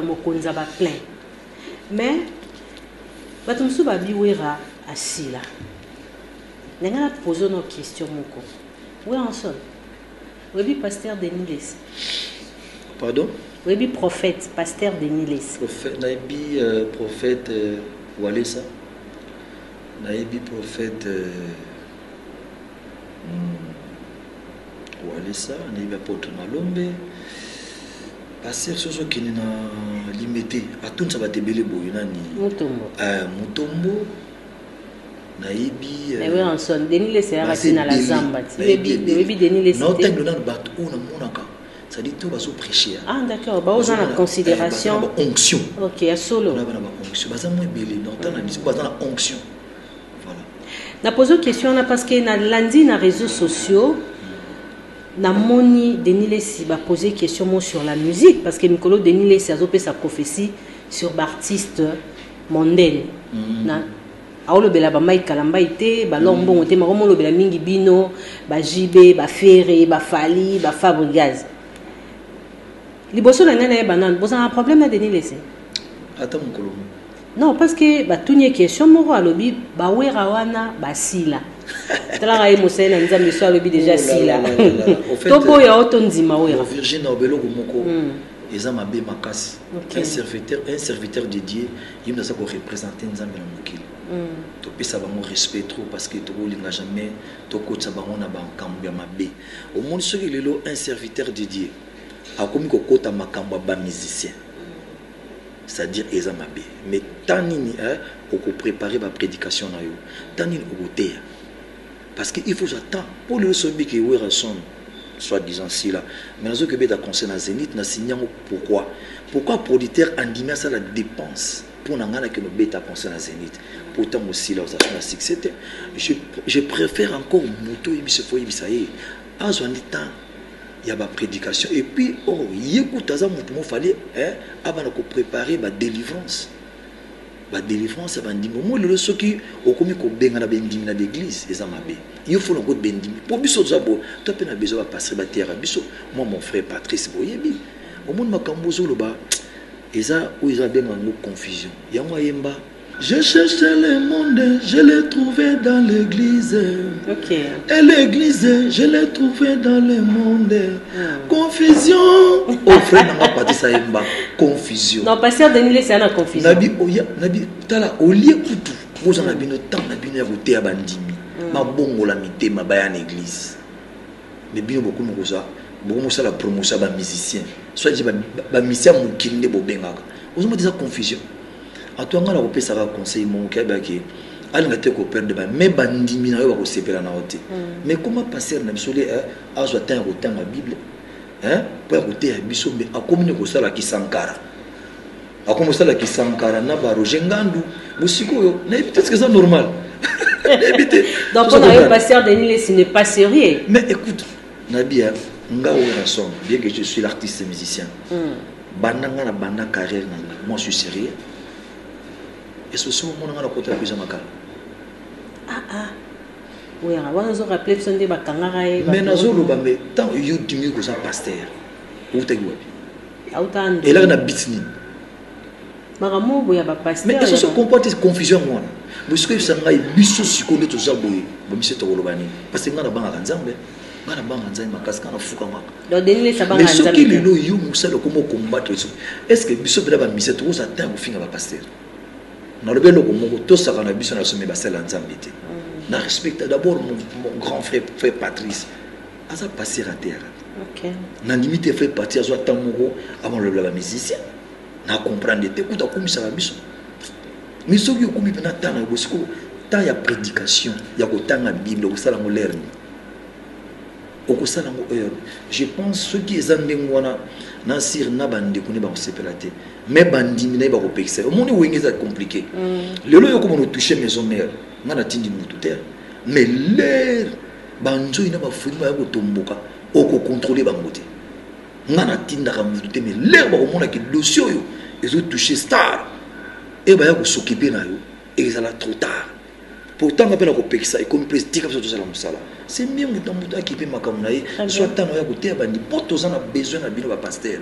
Mokonzi ya ba plein. Mais bato mosusu babi Wera asila. Na ngai na pose no question moko. Werrason, oyebi pasteur Denis Lessie? Pardon? Oyebi prophète pasteur Denis Lessie? Prophète, nayebi prophète Walesa. Nayebi prophète Walesa, nayebi apôtre Malombe. Pasteur soki ozokende na Limete atondisa bato ebele boye nani? Mutombo. Mutombo nayebi. Werrason, Denis Lessie ayaka ti na la zamba ti. Oyebi Denis Lessie te? Naotangi nanu bato oyo namonaka, c'est-à-dire to bazo prêcher. Ah d'accord, baoza na considération. Ba onction. OK, ya solo. Na bana ba onction, baza mo ebele, na biso baza na onction. Voilà. Na pose question wana parce que na landi na réseaux sociaux, namoni Denis Lessie ba poser question mo sur la musique parce que mikolo Denis Lessie azopesa prophétie sur baartiste mondaine. Na aolobela ba Mike Kalambay te, balor mbongo te, mako molobela mingi bino ba JB, ba Ferre, ba Fally, ba Fabregas. Liboso na ngai nayeba nanu bozala na problème na Denis Lessie? Ata mokolo moko. Non, parce que batuni ye question moko, alobi bawera wana basila. Talaka ye mosali na Nzambe so alobi déjà sila. Toboya o tondima Wera? Virginie, eloko moko eza mabe makasi. Un serviteur de Dieu, ye moto aza koreprésente Nzambe na mokili. Topesa bango respect trop parce que tokolinga jamais tokotisa bango na makambo ya mabe. Omoni, soki lelo un serviteur de Dieu akomi kokota makambo ya bamusicien, c'est-à-dire eza mabe. Mais tant nini okoprépare baprédication na yo, tant nini okoteya, parce que il faut ozwa temps mpo lelo soki ke Werrason soi-disant sila, mais nazoki obeta concert na Zénith na signé yango. Pourquoi producteur andimi asala dépense mpo na ngai nakende obeta concert na Zénith? Pourtant mosila ozala so na succès te. Je préfère encore moto oyebisa, fo oyebisa ye azwa ndi temps ya baprédication. Et puis oh, ye kuta aza moto mofali abanda kopréparer badélivrance ya bandimi. Omo lelo soki okomi kobengana bendimi na baeglise, eza mabe. Yo fo nango bendimi mpo biso toza boye, to mpe na besoin bapasteur bateyaka biso. Moi, mon frère Patrice, boyebi, omoni makambo ozoloba eza oyo eza abenga yango confusion. Yango ayemba: "Je cherchais le monde, je l'ai trouvé dans l'église. Et l'église, je l'ai trouvé dans le monde." Confusion. Oh, frère nanga Patrice ayemba confusion. Non, pasteur Denis Lessie na confusion. Nabi oya, nabi tala olie kutu boza na bino temps na bino ya koteya bandimi. Mabongola mitema baya na église. Mais bino bokomi kozwa, bokomi kosala promotion ya bamusicien, soit bamusicien ya mokili nde bobengaka. Ozomona eza confusion. Ato nga na kopesaka conseil moko kayebaki alinga te koperdre ba me bandimi na yo bakosepela na yo te. Mais koma pasteur na biso le azwa temps ya kotanga Bible mpo ya koteya biso, mais akomi ne kosala kisankara, akomi kosala kisankara na baroger Ngandu. Bosikoyo nayebi te soki eza normal, nayebi te. Donc mpona yo, pasteur Denis Lessie n'est pas sérieux? Mais écoute, nabi nga Werrason, bien que je suis l'artiste musicien, banda nga na banda carrière na nga, moi je suis sérieux. Est-ce que omona nga na kota ya prison Makala? Ah ah, Wera wana ozorappeler biso nde bakangaka ye. Mais nazoloba, mais tant yo dimi koza pasteur, outaki wapi? Auta. Elaka na bit nini? Makambo boye ya bapasteur. Mais est-ce que comprend te confusion yango wana? Bosiko yebisa ngai, biso sikoyo nde toza boye, bomiso tokoloba nini? Parce que ngai nabangaka Nzambe, ngai nabangaka Nzambe makasi, ngai nafukamaka. Donc Denis Lessie abangaka Mais soki Nzambe te. Lelo yo mosali okoma okombattre, est ce que biso mpena bamise tokozwa temps ya kofinga bapasteur? Nalobi eloko moko, tosaka na biso na biso, me basala ya Nzambe te. Na respecte d'abord mon grand frère, frère Patrice aza pasteur, ateyaka te. Nandimi te frère Patrice azwa temps moko amalobela bamusicien na comprendre te. Kuta akumisaka biso, mais soki okomi mpena temps na yo siko, temps ya prédication, ya kotanga Bible, okosala yango lere nini? Okosala yango heure? Je pense soki eza ndenge wana, na sire na bandeko nde bakosepela te, mais bandimi na ye bakopekisa ye. Omoni, Wenge eza compliqué. Lelo oyo okomona otouche maison mère, nga natindi motu te, mais lere banzoi na bafuni baya kotomboka, okocontrôle bango te. Nga natindaka motu te, mais lere bakomonaki dossier oyo ezotouche star e baya kosokipe na yo, ezala trop tard. Pourtant nga mpe na kopekisa ekomi mpe tika biso tosala mosala, c'est mieux moto na moto akipe makambo na ye. Très bien. Soit ntango ya koteya bandi mpo toza na besoin na bino bapasteur.